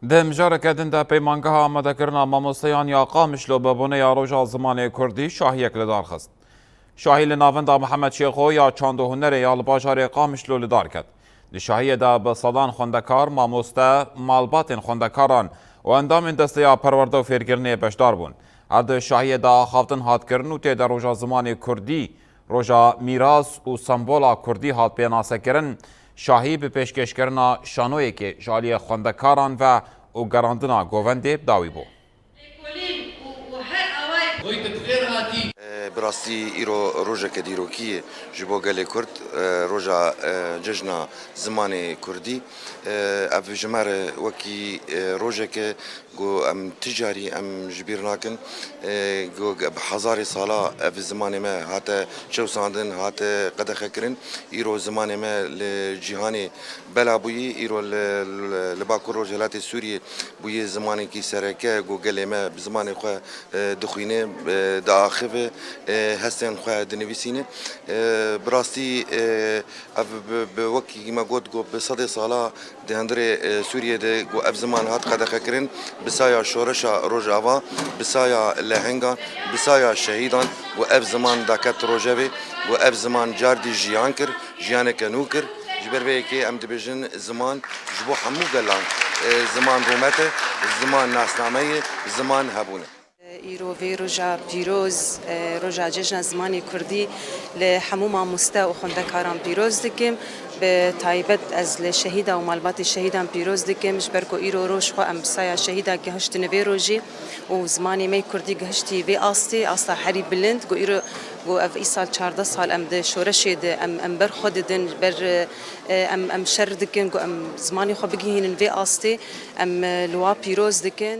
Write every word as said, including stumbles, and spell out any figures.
Di mijareke din de peymangeha amadekirina mamosteyan ya Qamişlo bi boneya Roja Zimanê Kurdî şahiyek li dar xist. Şahî li navenda Mihemed Şêxo ya çand û hunerê ya li bajarê Qamişlo li dar ket. Di şahiyê de bi sedan xwendekar, mamoste, malbatên xwendekaran û endamên Desteya Perwerde û Fêrkirinê beşdar bûn. Her di şahiyê de axaftin hat kirin û tê de Roja Zimanê Kurdî, Roja Mîras û Sembola Kurdî hat pênasekirin. Şahî bi pêşkêşkirina şanoyekê ji aliyê xwendekaran ve û gerandina govendê bi dawî bû. Lêkolîn û, û her awayek. Goyte bi xêr hatî. E, bi rastî îro rojeke dîrokî ye ji bo gelê Kurd, e, roja, e, cejna zimanê Kurdî. E, ev ji me re wekî, e, rojeke ku em ti carî em ji bîr nakin, e, ku bi hezarê sala ev zimanê me hate çewsandin, hate qedexekirin. Îro zimanê me li cîhanê bela bûyî, îro li, li, li Bakur Rojhilatê Sûriyê bûye zimanekî sereke, ku gelê me bi zimanê xwe, e, dixwîne, e, diaxive, e, hestên xwe dinivîsîne. E, bi rastî, e, ev bi, bi wekî me got, ku bi sedê sala di hundirê, e, Sûriyê de ku ev ziman hat qedexekirin, bi saya şoreşa Rojava, bi saya lehengan, bi saya şehîdan ku ev ziman daket rojevê, ku ev ziman cardî jiyan kir, jiyaneke nû kir. Ji ber vê yekê em dibêjin ziman ji bo hemû gelan, e, ziman rûmet e, ziman nasname ye, ziman hebûn e. Îro vê roja pîroz, e, roja cejna zimanê kurdî li hemû mamoste û xwendekaran pîroz dikim. Bi taybet ez li şehîda û malbatê şehîdan pîroz dikim, ji ber ku îro roj xwe em bi saya şehîda gihiştine vê rojê û zimanê me yê kurdî gihiştî vê astê, asta herî bilind, ku îro, ku ev îsal çardeh sal em di şoreşê de em, em ber xwe didin, ber, e, em, em şer dikin, ku em zimanê xwe bigihînin vê astê, em, e, li wa pîroz dikin.